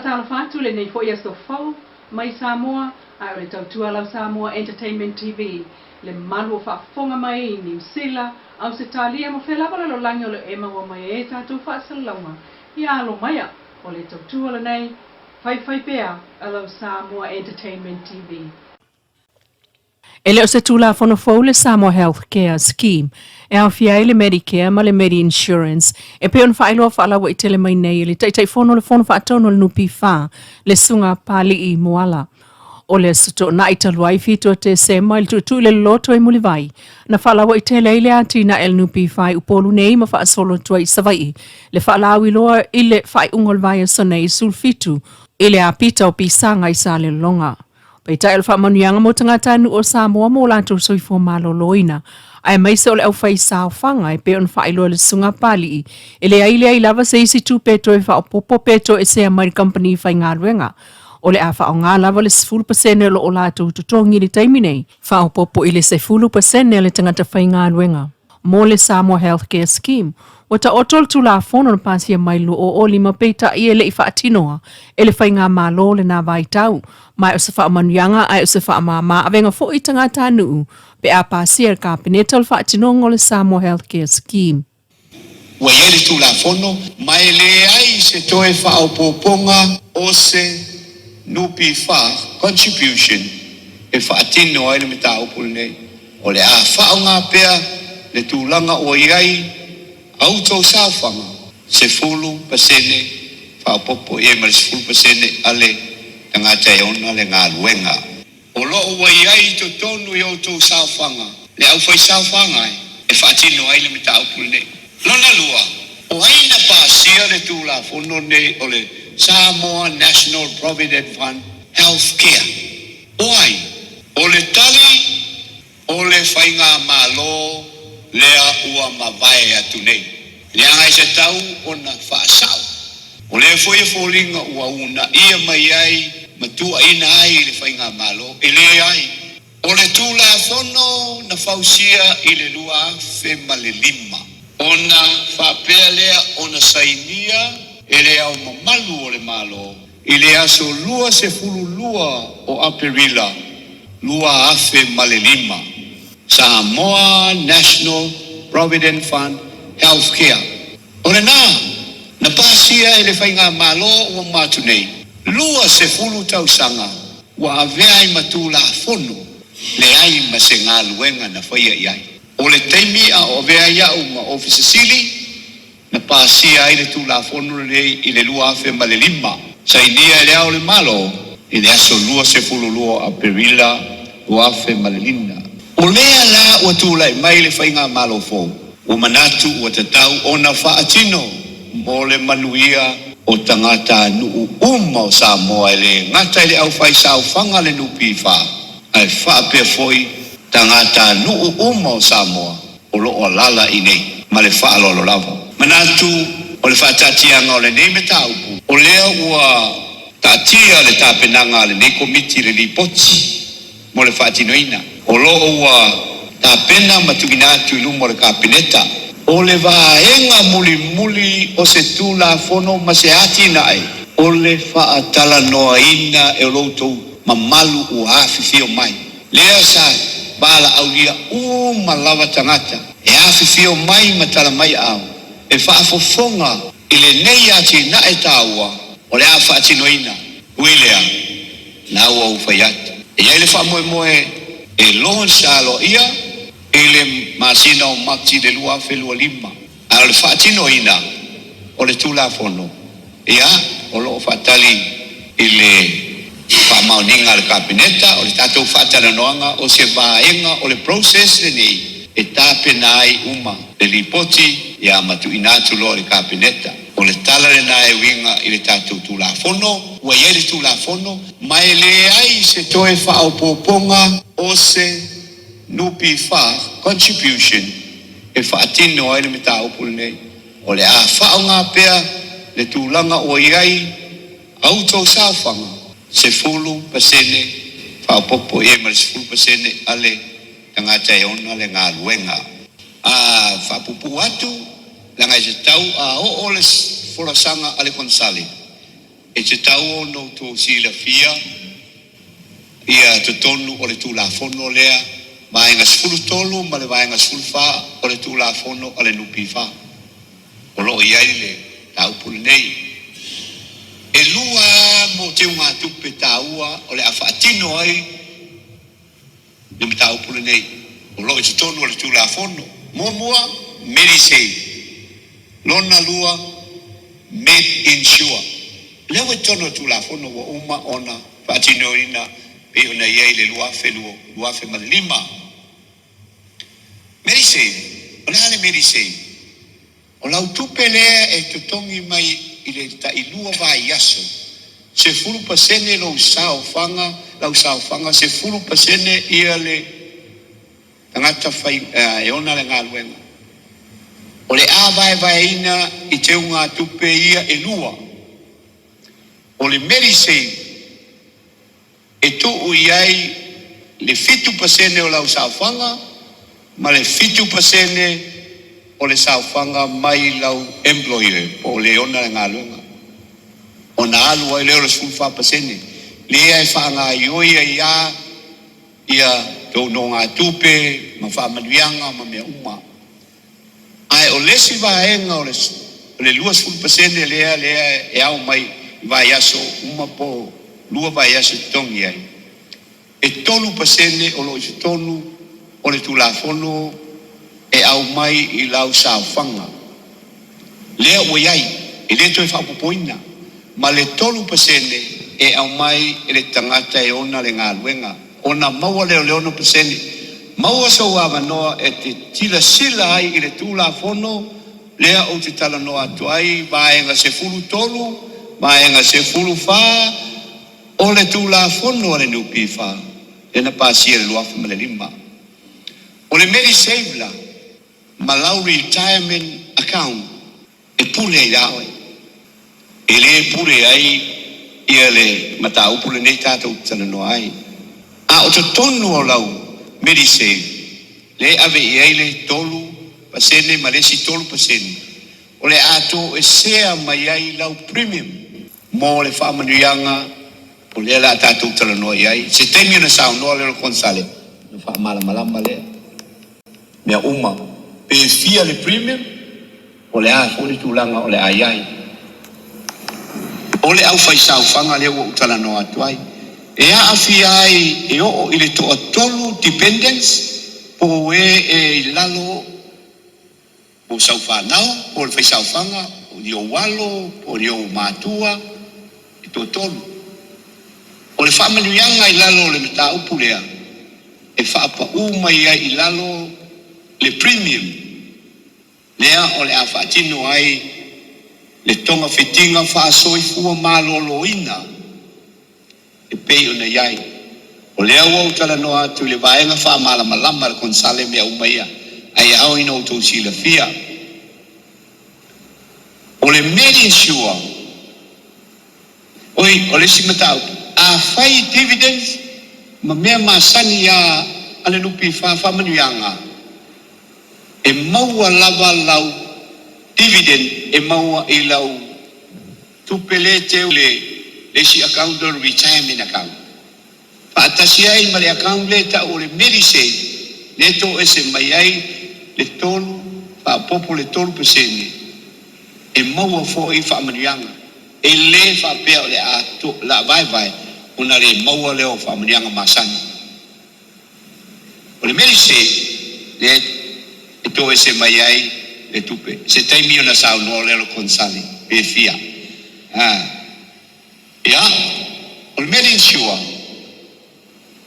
Faatalofa atu i lenei foi aso fou mai Samoa ae o le tautua lau Samoa Entertainment TV le malu o faafofoga mai i Niu Sila, Ausetalia ma fea lava lalolagi o lo e maua mai ai tatou faasalalauga ia alo maia o le tautua lenei faifai pea a lau Samoa Entertainment TV. E le o se Tulafono fou le Samoa Health Care Scheme e aofia ai le Medicare ma le Medi Insurance e pei ona faailoa faalauaitele mai nei e le Taitaifono o le Fono Faatonu a le NPF, le Susuga Papalii Moala. O le Aso Toonai talu ai 7 o Tesema i le tuutuu i le loloto i Mulivai, na faalauaitele ai le atinae a le NPF i Upolu nei ma faasolo atu ai i Savaii le faalauiloa i le faaiuga o le vaiaso nei 17 i le apita o Pisaga i Salelologa. Peitai o le faamanuiaga mo tagatanuu o Samoa mo latou soifua maloloina, aemaise o le aufaisaofaga e pei ona faailoa e le Susuga a Papalii, e leai leai lava se isi tupe e toe faaopoopo pe toesea mai le kamupani faigaluega. O le a faaaoga lava le 10% o lo o latou totogi i le taimi nei, faaopoopo i le 10% a le tagata faigaluega. Mo le Samoa Health Care Scheme, ua taoto le Tulafono na pasia mai i le 2005 peitai e le i faatinoa e le Faigamalo lena vaitau, ma e o se faamanuiaga ae o se faamama avega foi i tagatanuu pe a pasia e le Kapeneta o le faatinoga o le Samoa Health Care Scheme. Ua i ai le Tulafono, ma e leai se toe faaopoopoga o se NPF contribution e faatino ai le mataupu lenei. O le a faaaoga pea le tulaga ua i ai a outou saofaga, 10% faaopoopo i ai ma le 10% a le tagata e ona le galuega. O lo o ua i ai i totonu i outou saofaga le aufaisaofaga e faatino ai le mataupu lenei. Lona lua, o ai na pasia le Tulafono lenei o le Samoa National Provident Fund Health Care? O ai? O le tali, o le Faigamalo lea ua mavae atu nei. Leaga e tatau ona faasao. O lea foi e foliga ua uunaia mai ai ma tuuaina ai le Faigamalo, e leai. O le Tulafono na fausia i le 2005, ona faapea lea ona sainia e Le Ao Mamalu o le Malo i le aso 22 o Aperila 2005, Samoa National Provident Fund Health Care. O lena, na pasia e le Faigamalo ua uma atu nei, 20 tausaga ua avea ai ma Tulafono, leai ma se galuega na faia i ai. O le taimi a o avea ai au ma Ofisa Sili, Na pasia ai le Tulafono lenei i le 2005, sainia e Le Ao o le Malo i le aso 22 o Aperila 2005. O lea la ua tulai mai le Faigamalo fou, ua manatu ua tatau ona faatino mo le manuia o tagatanuu uma o Samoa e le gata i le aufaisaofaga a le NPF, ae faapea foi tagatanuu uma o Samoa o lo o alaala i inei ma le faaaloalo lava. Manatu o le faataatiaga o lenei mataupu, o lea ua taatia le tapenaga a lenei Komiti i le Lipoti mo le faatinoina. O lo o ua tapena ma tuuina atu i luma o le Kapeneta. O le vaega mulimuli o se Tulafono ma se atinae o le faatalanoaina e lo outou mamalu ua afifio mai. Lea sa valaaulia uma lava tagata e afifio mai ma tala mai aao e faafofoga i lenei atinae taua o le a faatinoina. Ui lea, na ua ou fai atu, e i ai le faamoemoe e launch aloaia i le masina o Mati le 2025, a o le faatinoina o le Tulafono, ia, o lo o faatali i le faamaoniga a le Kapeneta. O le tatou faatalanoaga o se vaega o le process lenei e tapena ai uma le lipoti, ia, ma tuuina atu loa i le Kapeneta. O le tala lena e uiga i le tatou Tulafono. Ua i ai le Tulafono, ma e leai se toe faaopoopoga o se NPF contribution e faatino ai le mataupu lenei. O le a faaaoga pea le tulaga ua i ai a outou saofaga, 10% faaopoopo i ai ma le 10% a le tagata e ona le galuega. A faapuupuu atu, leaga e tatau a oo le folasaga a le konesale. E tatau ona outou silafia ia totonu o le Tulafono lea, Vaega 13 ma le Vaega 14 o le Tulafono a le NPF. O lo o i ai le mataupu lenei. E lua lava mo teugatupe taua o le a faatino ai le mataupu lenei o lo o i totonu o le Tulafono. Muamua, Medisave. Lona lua, MedInsure. Lea ua i totonu o le Tulafono ua uma ona faatinoina pei ona i ai le 2005. Medisave, o le a le Medisave? O lau tupe lea e totogi mai i le tailua vaiaso, 10% lou saofaga, lau saofaga 10% ia le tagata fai e ona le galuega. O le a vaevaeina i teugatupe ia e lua. O le Medisave e tuu i ai le 7% o lau saofaga ma le 7% o le saofaga mai lau employer po o le ona le galuega. Ona alu ai lea o le 14% lea e faagaioi ai lava ia tou nogatupe ma faamanuiaga ma mea uma. Ae o le isi vaega o le 20% lea e ao mai i vaiaso uma po o lua vaiaso e totogi ai, e 3% o lo o i totonu o le Tulafono e aumai i lau saofaga. Lea ua i ai, e le toe faaopoopoina, ma le 3% e aumai e le tagata e ona le galuega. Ona maua lea o le 6%. Maua sou avanoa e te silasila ai i le Tulafono lea ou te talanoa atu ai, Vaega 13, Vaega 14 o le Tulafono a le NPF lea na pasia i le 2005. O le Medisave la ma lau retirement account e pule ai ia oe. E le pule ai ia le mataupu lenei tatou te talanoa ai. A o totonu o lau Medisave lea e ave i ai le 3% ma le isi 3%, o le a toesea mai ai lau premium mo le faamanuiaga o lea o le a tatou talanoa i ai. Se taimi ona saunoa lea o le konesale ona faamalamalama lea. Mea uma, pe fia le premium, o le a foi le tulaga o le a i ai. O le aufaisaofaga lea ua ou talanoa atu ai, e aafia ai e oo i le toatolu dependents po o e e i lalo o sau fanau, po o le faisaofaga, o ni ou alo, po o ni ou matua, e toatolu. O le faamanuiaga i lalo o le mataupu lea, e faapau mai ai i lalo le premium lea o le a faatino ai le togafitiga faasoifua maloloina e pei ona i ai. O lea ua ou talanoa atu i le vaega faamalamalama a le konesale mea uma ia, ae ao ina outou silafia. O le MediSure, oi, o le isi mataupu, afai dividends ma mea masani lava a le NPF faamanuiaga, e maua lava lau dividend e maua i lau tupe lea teu le isi account o le retirement account. Faatasi ai ma le account lea e tau o le Medisave, lea e toese mai ai le 3, faaopoopo le 3% e maua foi faamanuiaga. E le faapea o le a vaevae ona le maua lea o faamanuiaga masani. O le Medisave lea e toese mai ai le tupe. Se taimi ona saunoa lea o le konesale pe fia. Ia, o le MediInsure,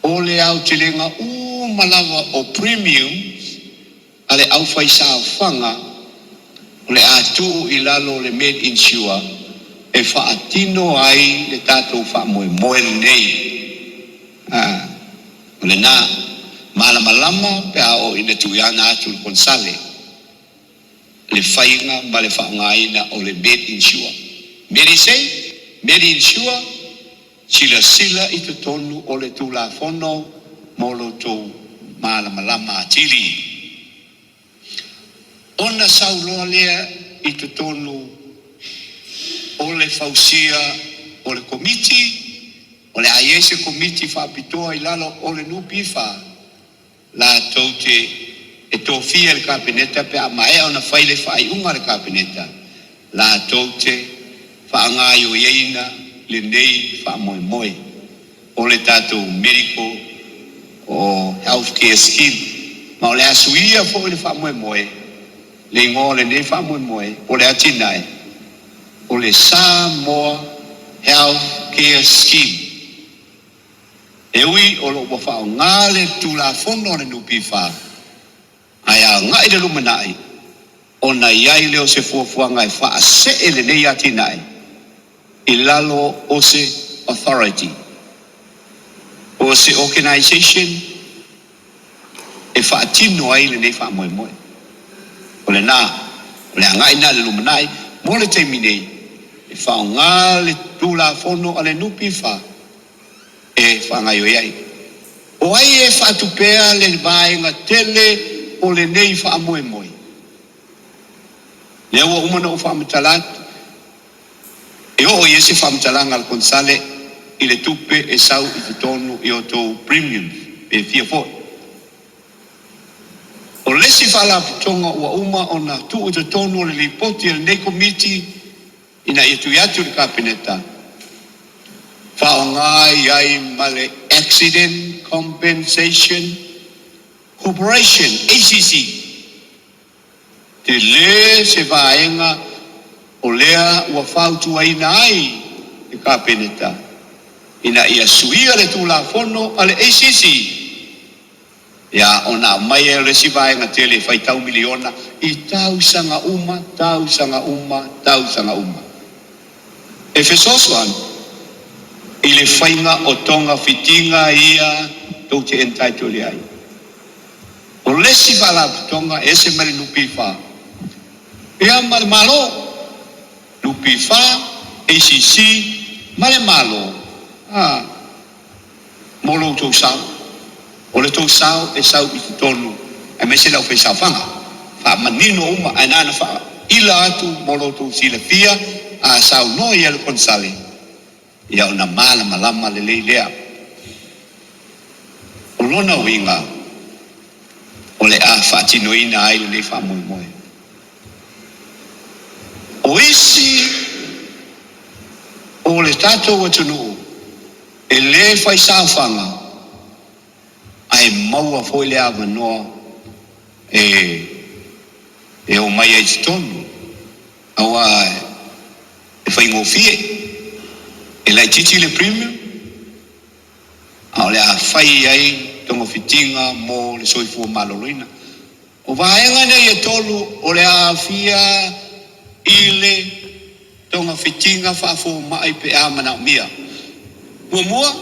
o le aotelega uma lava o premiums a le aufaisaofaga o le a tuu i lalo o le MedInsure e faatino ai le tatou faamoemoe lenei. O lena, malamalama pe a oo ina tuuina atu le konesale le faiga ma le faaaogaina o le MedInsure. Medisave, MediInsure, silasila i totonu o le Tulafono mo lo outou malamalama atili. Ona sauloa lea i totonu o le fausia Komiti, o le a i ai se Komiti faapitoa i lalo o le NPF latou te e tofia e le Kapeneta pe a maea ona fai le faaiuga a le Kapeneta latou te faagaoioiina lenei faamoemoe o le tatou Medical or Health Care Scheme. Ma o le a suia foi le faamoemoe, le igoa o lenei faamoemoe po o le atinae o le Samoa Health Care Scheme. E ui o lo o ua faaaoga le Tulafono a le NPF, ae agai i le lumanai ona i ai lea o se fuafuaga e faasee lenei atinae i lalo o se authority po o se organization e faatino ai lenei faamoemoe. O lena, o le agai lena i le lumanai mo le taimi nei e faaaoga le Tulafono a le NPF e faagaoioi ai. O ai e faatupea le vaega tele o lenei faamoemoe? Lea ua uma ona ou faamatala atu, e oo i ai se faamatalaga a le Konesale i le tupe e sau i totonu i outou premiums pe fia foi. O le isi faalapotopotoga ua uma ona tuu i totonu o le lipoti a lenei Komiti ina ia tui atu i le Kapeneta, faaaoga i ai ma le Accident Compensation Corporation, ACC. Tele se vaega o lea ua fautuaina ai le Kapeneta ina ia suia le Tulafono a le ACC ia ona aumai ai o le isi vaega tele e faitau miliona i tausaga uma, tausaga uma, tausaga uma. E fesoasoani i le faiga o togafitiga ia tou te entitled i ai. O le isi faalapotopotoga e ese mai le NPF ia ma le Malo, NPF, ACC ma le Malo, a. Mo lo outou sao. O le tou sao e sau i totonu aemaise le aufaisaofaga. Faamanino uma ae na ona faaila atu mo lo outou silafia a saunoa i ai le Konesale ia ona malamalama lelei lea. O lona uiga o le a faatinoina ai lenei faamoemoe. O isi o le tatou atunuu E le fai saofaga ae maua foi le avanoa e omai ai i totonu aua e faigofie, e laitiiti le premium a o le a fai ai togafitiga mo le soifua maloloina. O vaega nei e tolu o le a aafia i le togafitiga faafomai pe a manaomia. Muamua,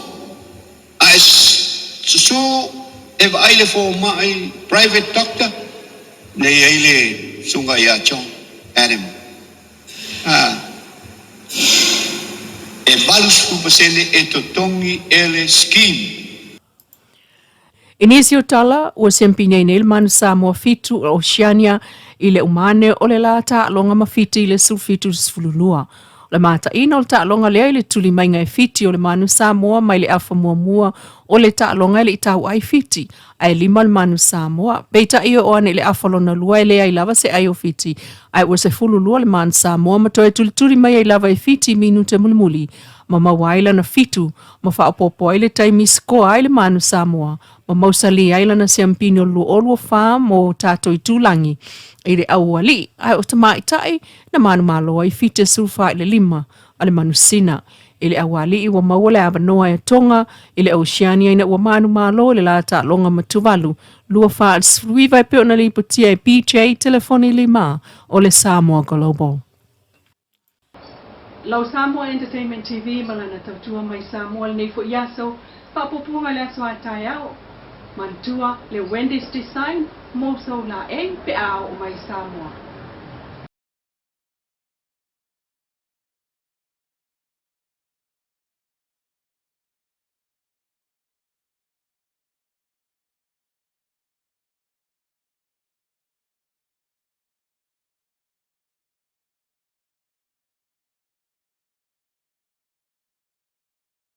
a e susu e vaai le fomai private doctor, lea e i ai le susuga ia John Adam, a, e 80% e totogi e le scheme. I nisi o tala, ua siampinei nei le Manu Samoa 7 o Oceania i le umane o le la taaloga ma Fiti i le 17-12. O le mataina o le taaloga lea i le tulimaiga e Fiti o le Manu Samoa mai le afa muamua o le taaloga e le i tauai Fiti, ae 5 le Manu Samoa. Peitai e oo ane i le afa lona lua e leai lava se ai o Fiti, ae ua 12 le Manu Samoa ma toe tulituli mai ai lava e Fiti i minute mulimuli ma maua ai lana 7 ma faaopoopo ai le taimi sikoa ai le Manu Samoa ma mausali ai lana siampini o le 2024 mo tatou itulagi i le aualii ae o tamaitai na manumalo ai 74-5 a le Manusina. I le aualii ua maua le avanoa e Tonga i le Oceania ina ua manumalo i le la taaloga ma Tuvalu 24-19 e pei ona lipotia e BJ Telefoni 5 o le Samoa Global. Lau Samoa Entertainment TV ma lana tautua mai Samoa lenei foi aso, faapuapuaga i le aso a taeao. Manatua le Wendy's Design mo sou laei pe a oo mai Samoa.